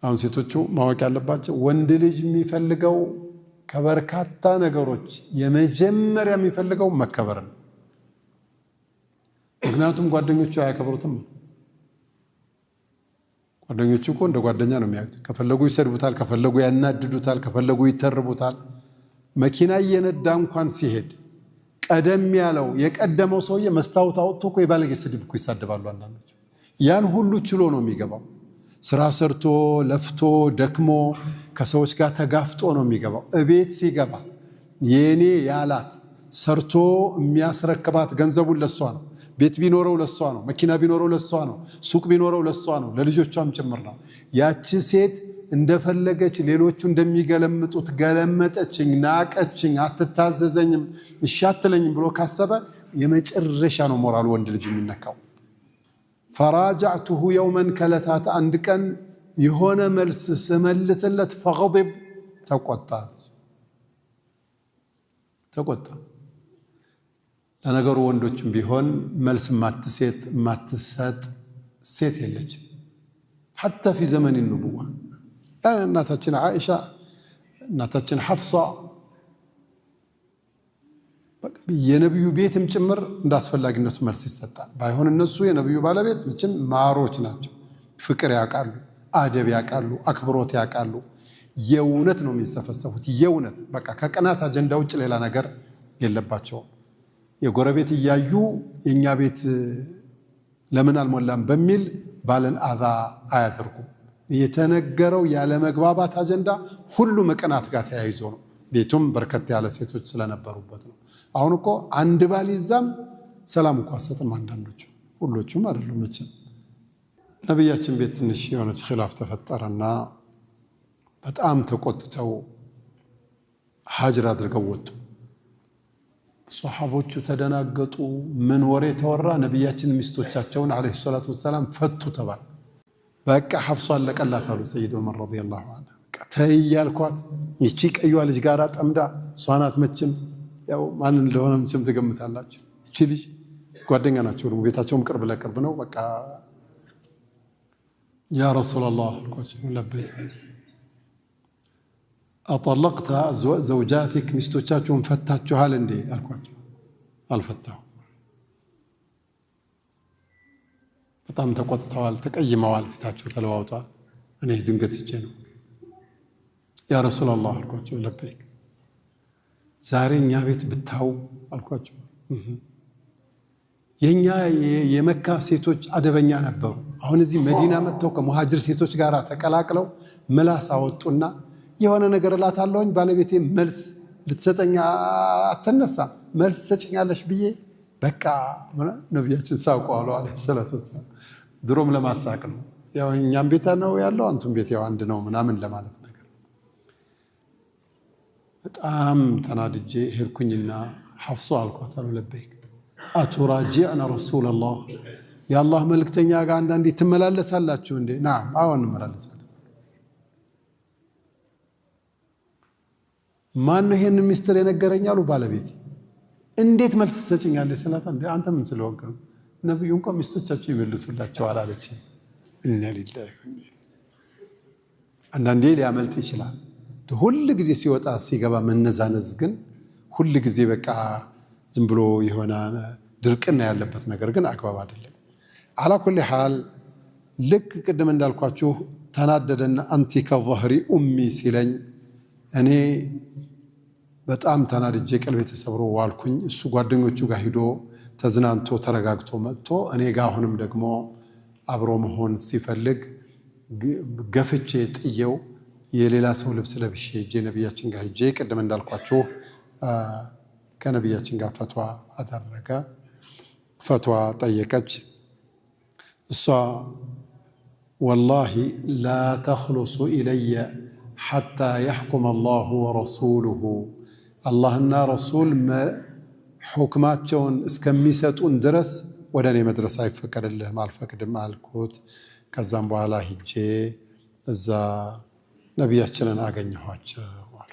አሁን ሴቶቹ ማወቅ ያለባቸው ወንድ ልጅ የሚፈልገው ከበርካታ ነገሮች የመጀመሪያ የሚፈልገው መከበር ነው። ምክንያቱም ጓደኞቹ አያከብሩትም። ጓደኞቹ እኮ እንደ ጓደኛ ነው የሚያዩት። ከፈለጉ ይሰድቡታል፣ ከፈለጉ ያናድዱታል፣ ከፈለጉ ይተርቡታል። መኪና እየነዳ እንኳን ሲሄድ ቀደም ያለው የቀደመው ሰውዬ መስታወት አውጥቶ እኮ የባለጌ ስድብ እኮ ይሳደባሉ አንዳንዶች። ያን ሁሉ ችሎ ነው የሚገባው። ስራ ሰርቶ ለፍቶ ደክሞ ከሰዎች ጋር ተጋፍጦ ነው የሚገባው። እቤት ሲገባ የኔ ያላት ሰርቶ የሚያስረክባት ገንዘቡን ለሷ ነው። ቤት ቢኖረው ለሷ ነው። መኪና ቢኖረው ለሷ ነው። ሱቅ ቢኖረው ለሷ ነው። ለልጆቿም ጭምር ነው። ያቺ ሴት እንደፈለገች ሌሎቹ እንደሚገለምጡት ገለመጠችኝ፣ ናቀችኝ፣ አትታዘዘኝም፣ እሺ አትለኝም ብሎ ካሰበ የመጨረሻ ነው ሞራሉ ወንድ ልጅ የሚነካው። فراجعته يوما ከለታት አንድ ቀን የሆነ መልስ ስመልስለት فغضب ተቆጣ ተቆጣ። ለነገሩ ወንዶችም ቢሆን መልስ ማትሰጥ ሴት የለችም። حتى في زمن النبوة እናታችን ዓኢሻ፣ እናታችን ሐፍሷ፣ የነቢዩ ቤትም ጭምር እንደ አስፈላጊነቱ መልስ ይሰጣል። ባይሆን እነሱ የነቢዩ ባለቤት መቼም ማሮች ናቸው። ፍቅር ያውቃሉ፣ አደብ ያውቃሉ፣ አክብሮት ያውቃሉ። የእውነት ነው የሚንሰፈሰፉት። የእውነት በቃ ከቅናት አጀንዳ ውጭ ሌላ ነገር የለባቸውም። የጎረቤት እያዩ የእኛ ቤት ለምን አልሞላም በሚል ባልን አዛ አያደርጉም። የተነገረው ያለመግባባት አጀንዳ ሁሉ መቅናት ጋር ተያይዞ ነው። ቤቱም በርከት ያለ ሴቶች ስለነበሩበት ነው። አሁን እኮ አንድ ባል ይዛም ሰላም እኮ አሰጥም። አንዳንዶቹ፣ ሁሎቹም አይደሉም መቼም። ነቢያችን ቤት ትንሽ የሆነች ኺላፍ ተፈጠረና በጣም ተቆጥተው ሀጅር አድርገው ወጡ። ሶሓቦቹ ተደናገጡ። ምን ወሬ ተወራ? ነቢያችን ሚስቶቻቸውን عليه الصلاة والسلام ፈቱ ተባለ። በቃ ሐፍሷ አለቀላት አሉ ሰይድ ዑመር رضي الله عنه። ተይ እያልኳት ይቺ ቀዩዋ ልጅ ጋር ጠምዳ እሷ ናት መቼም፣ ያው ማን እንደሆነ መቼም ትገምታላችሁ። ይቺ ልጅ ጓደኛ ናቸው ደግሞ ቤታቸውም ቅርብ ለቅርብ ነው። በቃ يا رسول الله አልኳቸው፣ لبيك أطلقت زوجاتك ሚስቶቻችሁን ፈታችኋል እንዴ አልኳቸው። አልፈታሁም። በጣም ተቆጥተዋል፣ ተቀይመዋል፣ ፊታቸው ተለዋውጧል። እኔ ድንገት ሂጄ ነው يا رسول الله አልኳቸው፣ لبيك ዛሬ እኛ ቤት ብታው አልኳቸው። የእኛ የመካ ሴቶች አደበኛ ነበሩ። አሁን እዚህ መዲና መጥተው ከሙሃጅር ሴቶች ጋር ተቀላቅለው ምላስ አወጡና የሆነ ነገር እላታለሁኝ፣ ባለቤቴ መልስ ልትሰጠኝ አትነሳም፣ መልስ ትሰጭኛለሽ ብዬ በቃ ነቢያችን ሳቁ አሉ عليه الصلاة والسلام። ድሮም ለማሳቅ ነው። ያው እኛም ቤት ነው ያለው አንቱም ቤት ያው አንድ ነው ምናምን ለማለት ነገር። በጣም ተናድጄ ሄድኩኝና ሐፍሶ አልኳት አሉ لبيك أتراجعن رسول الله የአላህ መልእክተኛ ጋር አንዳንዴ ትመላለሳላችሁ እንዴ? نعم አዎ እንመላለሳለን። ማን ነው ይሄንን ሚስጥር የነገረኝ አሉ ባለቤቴ። እንዴት መልስ ትሰጭኛለሽ ስላት፣ አንተ ምን ስለሆንክ ነው? ነብዩ እንኳን ሚስቶቻቸው ይመልሱላቸዋል አለች። إنا لله። አንዳንዴ ሊያመልጥ ይችላል። ሁል ጊዜ ሲወጣ ሲገባ መነዛነዝ ግን ሁል ጊዜ በቃ ዝም ብሎ የሆነ ድርቅና ያለበት ነገር ግን አግባብ አይደለም። على كل حال ልክ ቅድም እንዳልኳችሁ ተናደደና أنت كظهر أمي ሲለኝ እኔ በጣም ተናድጄ ቀልቤ ተሰብሮ ዋልኩኝ። እሱ ጓደኞቹ ጋር ሂዶ ተዝናንቶ ተረጋግቶ መጥቶ እኔ ጋር አሁንም ደግሞ አብሮ መሆን ሲፈልግ ገፍቼ ጥየው የሌላ ሰው ልብስ ለብሼ ሄጄ ነቢያችን ጋር ሄጄ ቅድም እንዳልኳችሁ ከነቢያችን ጋር ፈትዋ አደረገ። ፈትዋ ጠየቀች። እሷ والله لا تخلص إلي حتى يحكم الله ورسوله አላህና ረሱል ሑክማቸውን እስከሚሰጡን ድረስ ወደ እኔ መድረስ አይፈቀድልህም፣ አልፈቅድም አልኩት። ከዛም በኋላ ሂጄ እዛ ነቢያችንን አገኘኋቸው አሉ።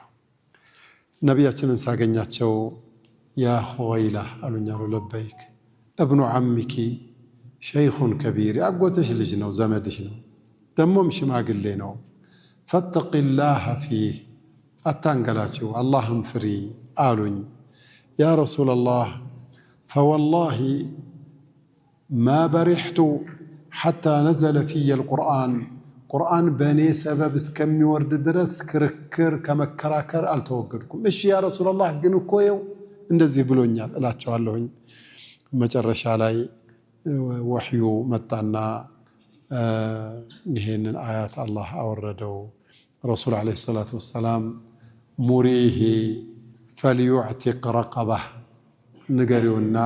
ነቢያችንን ሳገኛቸው يا ኹወይላ አሉኝ አሉ لبيك ابن عمك شيخ كبير፣ ያጎትሽ ልጅ ነው፣ ዘመድሽ ነው፣ ደግሞም ሽማግሌ ነው። فاتق الله فيه አታንገላችው፣ አላህም ፍሪ አሉኝ። يا رسول الله فوالله ما برحت حتى نزل في القرآن ቁርአን በእኔ ሰበብ እስከሚወርድ ድረስ ክርክር ከመከራከር አልተወገድኩም። እሺ يا رسول الله ግን እኮ ይኸው እንደዚህ ብሎኛል እላቸዋለሁኝ። መጨረሻ ላይ ወሕዩ መጣና ይሄንን አያት አላህ አወረደው። ረሱል عليه الصلاة والسلام مريه فليعتق رقبة ንገሪውና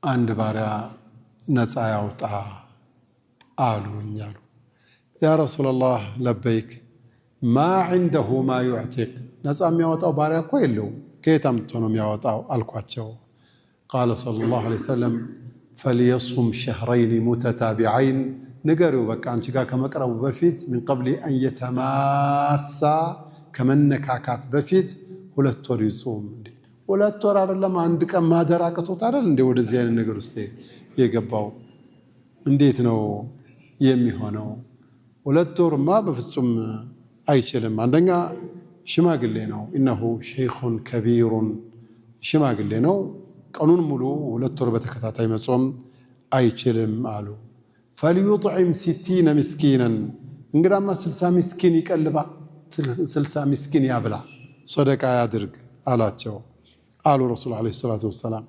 አንድ ባሪያ ነፃ ያውጣ አሉኝ አሉ። يا رسول الله لبيك ما عنده ما يعتق ነፃ የሚያወጣው ባሪያ እኮ የለውም፣ ከየት አምጥቶ ነው የሚያወጣው አልኳቸው። قال صلى الله عليه وسلم فليصم شهرين متتابعين ንገሪው በቃ አንቺ ጋር ከመቅረቡ በፊት من قبل أن يتماسا ከመነካካት በፊት 2 ወር ይጹም። 2 ወር አይደለም አንድ ቀን ማደር አቅቶት አይደል እንዴ ወደዚህ አይነት ነገር ውስጥ የገባው? እንዴት ነው የሚሆነው? 2 ወርማ በፍጹም አይችልም። አንደኛ ሽማግሌ ነው፣ إنه شيخ كبير ሽማግሌ ነው። ቀኑን ሙሉ 2 ወር በተከታታይ መጾም አይችልም አሉ። فليطعم 60 مسكينا እንግዳማ 60 ምስኪን ይቀልባ፣ 60 ምስኪን ያብላ፣ ሶደቃ ያድርግ አላቸው አሉ ረሱል عليه الصلاة والسلام።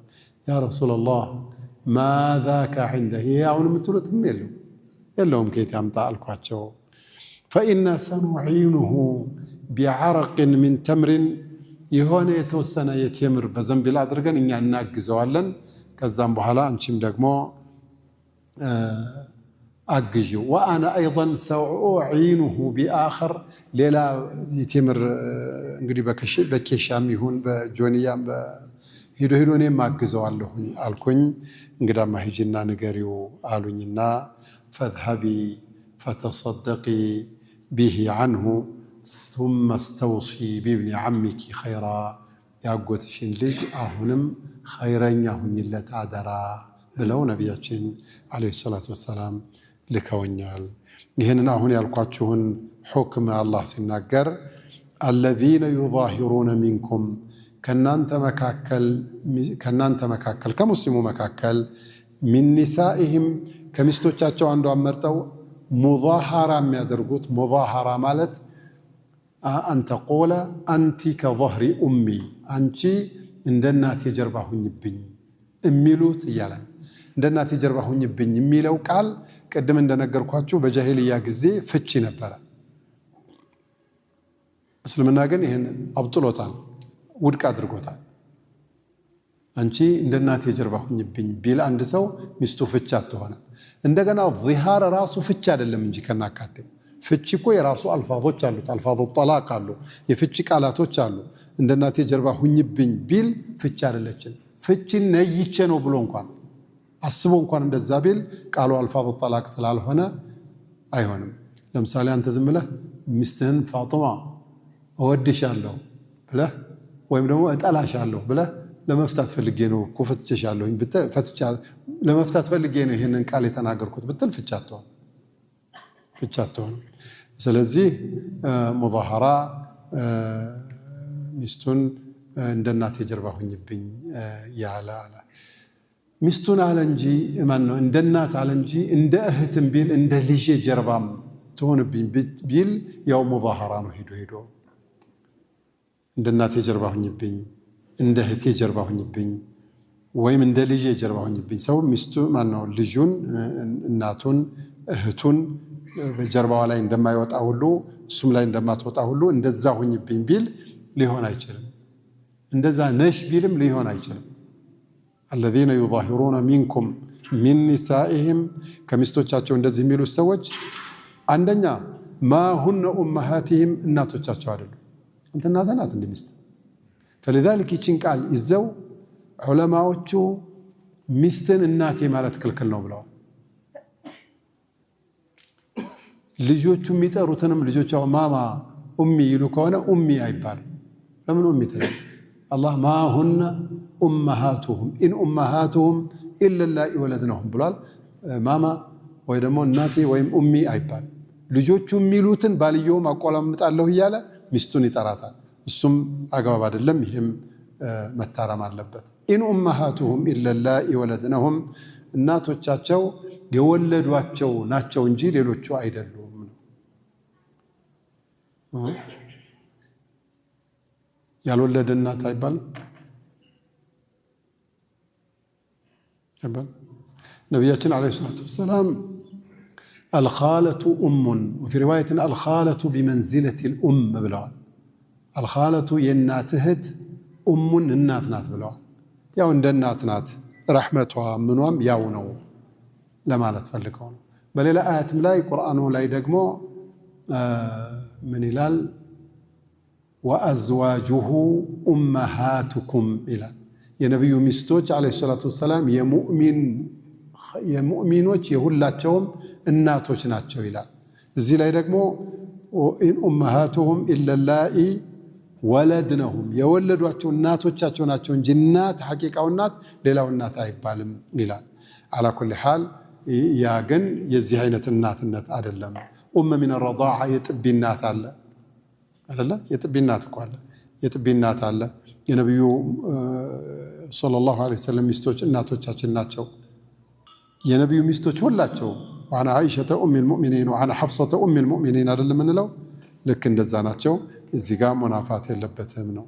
يا رسول الله ما ذاك عنده ይሄ አሁን የምትሉትም የለውም ከየት ያምጣ አልኳቸው። فإنا سنعينه بعرق من تمر የሆነ የተወሰነ የቴምር በዘንቢል አድርገን እኛ እናግዘዋለን። ከዛም በኋላ አንቺም ደግሞ አግዢው። وأنا أيضا سأعينه بآخر ሌላ የቴምር እንግዲህ በኬሻም ይሁን በጆንያም ሂዶ ሂዶ እኔም አግዘዋለሁኝ አልኩኝ። እንግዳማ ሂጂና ንገሪው አሉኝና فاذهبي فتصدقي به عنه ثم استوصي بابن عمك خيرا ያጎትሽን ልጅ አሁንም ኸይረኛ ሁኝለት አደራ ብለው ነቢያችን عليه الصلاة والسلام ልከውኛል። ይህንን አሁን ያልኳችሁን ሑክም አላህ ሲናገር الذين يظاهرون منكم ከእናንተ መካከል ከሙስሊሙ መካከል من نسائهم ከሚስቶቻቸው አንዷን መርጠው ሙዛሃራ የሚያደርጉት ሙዛሃራ ማለት أن تقول أنت كظهر أمي አንቺ እንደ እናቴ ጀርባ ሁኝብኝ የሚሉት እያለ ነው። እንደ እናቴ ጀርባ ሁኝብኝ የሚለው ቃል ቅድም እንደነገርኳችሁ በጃሂልያ ጊዜ ፍቺ ነበረ። እስልምና ግን ይህን አብጥሎታል፣ ውድቅ አድርጎታል። አንቺ እንደ እናቴ ጀርባ ሁኝብኝ ቢል አንድ ሰው ሚስቱ ፍቺ አትሆንም። እንደገና ዚሃር ራሱ ፍቺ አይደለም እንጂ ከናካቴው ፍቺ እኮ የራሱ አልፋዞች አሉት። ألفاظ الطلاق አሉ፣ የፍቺ ቃላቶች አሉ። እንደ እናቴ ጀርባ ሁኝብኝ ቢል ፍቺ አይደለችም። ፍቺን ነይቼ ነው ብሎ እንኳን አስቦ እንኳን እንደዛ ቢል ቃሉ ألفاظ الطلاق ስላልሆነ አይሆንም። ለምሳሌ አንተ ዝም ብለህ ሚስትህን ፋጡማ እወድሻለሁ ብለህ ወይም ደግሞ እጠላሻለሁ ብለህ ለመፍታት ፈልጌ ነው እኮ ፈትቼሻለሁኝ ለመፍታት ፈልጌ ነው ይህንን ቃል የተናገርኩት ብትል ፍቺ አትሆንም፣ ፍቺ አትሆንም። ስለዚህ ሙዛሃራ ሚስቱን እንደ እናቴ ጀርባ ሁኝብኝ ያለ አለ። ሚስቱን አለ እንጂ ማነው እንደ እናት አለ እንጂ እንደ እህትም ቢል እንደ ልጄ ጀርባም ትሆንብኝ ቢል ያው ሙዛሃራ ነው። ሄዶ ሄዶ እንደ እናቴ ጀርባ ሁኝብኝ፣ እንደ እህቴ ጀርባ ሁኝብኝ ወይም እንደ ልጄ ጀርባ ሁኝብኝ። ሰው ሚስቱ ማነው ልጁን፣ እናቱን፣ እህቱን በጀርባዋ ላይ እንደማይወጣ ሁሉ እሱም ላይ እንደማትወጣ ሁሉ እንደዛ ሁኝብኝ ቢል ሊሆን አይችልም። እንደዛ ነሽ ቢልም ሊሆን አይችልም። الذين يظاهرون منكم من نسائهم ከሚስቶቻቸው እንደዚህ የሚሉት ሰዎች አንደኛ ما هن أمهاتهم እናቶቻቸው አይደሉም። አንተ እናትህ ናት እንደ ሚስት። فلذلك ይችን ቃል ይዘው ዑለማዎቹ ሚስትን እናቴ ማለት ክልክል ነው ብለዋል። ልጆቹ የሚጠሩትንም ልጆች ማማ أمي ይሉ ከሆነ أمي አይባልም። ለምን أمي ትላለህ? አላህ ما هن أمهاتهم إن أمهاتهم إلا اللائي ولدنهم ብሏል። ማማ ወይ ደግሞ እናቴ ወይም أمي አይባልም። ልጆቹ የሚሉትን ባልየውም አቆላምጣለሁ እያለ ሚስቱን ይጠራታል። እሱም አግባብ አይደለም። ይህም መታረም አለበት። إن أمهاتهم إلا اللائي ولدنهم እናቶቻቸው የወለዷቸው ናቸው እንጂ ሌሎቹ አይደሉም ነው። ያልወለደ እናት አይባልም አይባልም። ነቢያችን عليه الصلاة والسلام الخالة أم وفي رواية الخالة بمنزلة الأم ብለዋል። الخالة የእናት እህት أم እናት ናት ብለዋል። ያው እንደ እናት ናት፣ ረሕመቷ ምኗም ያው ነው ለማለት ፈልገው ነው። በሌላ አያትም ላይ ቁርአኑ ላይ ደግሞ ምን ይላል? وأزواجه أمهاتكم ይላል። የነቢዩ ሚስቶች عليه الصلاة والسلام የሙእሚኖች የሁላቸውም እናቶች ናቸው ይላል። እዚህ ላይ ደግሞ إن أمهاتهم إلا اللائي ولدنهم የወለዷቸው እናቶቻቸው ናቸው እንጂ እናት ሐቂቃው እናት ሌላው እናት አይባልም ይላል። على كل حال ያ ግን የዚህ አይነት እናትነት አይደለም። أم من الرضاعة የጥቢ እናት አለ አይደለ? የጥቢ እናት እኮ አለ። የጥቢ እናት አለ። የነቢዩ صلى الله عليه وسلم ሚስቶች እናቶቻችን ናቸው። የነቢዩ ሚስቶች ሁላቸው وعن عائشة أم المؤمنين وعن حفصة أم المؤمنين አይደለም የምንለው፣ ልክ እንደዛ ናቸው። እዚህ ጋር منافاة የለበትም ነው።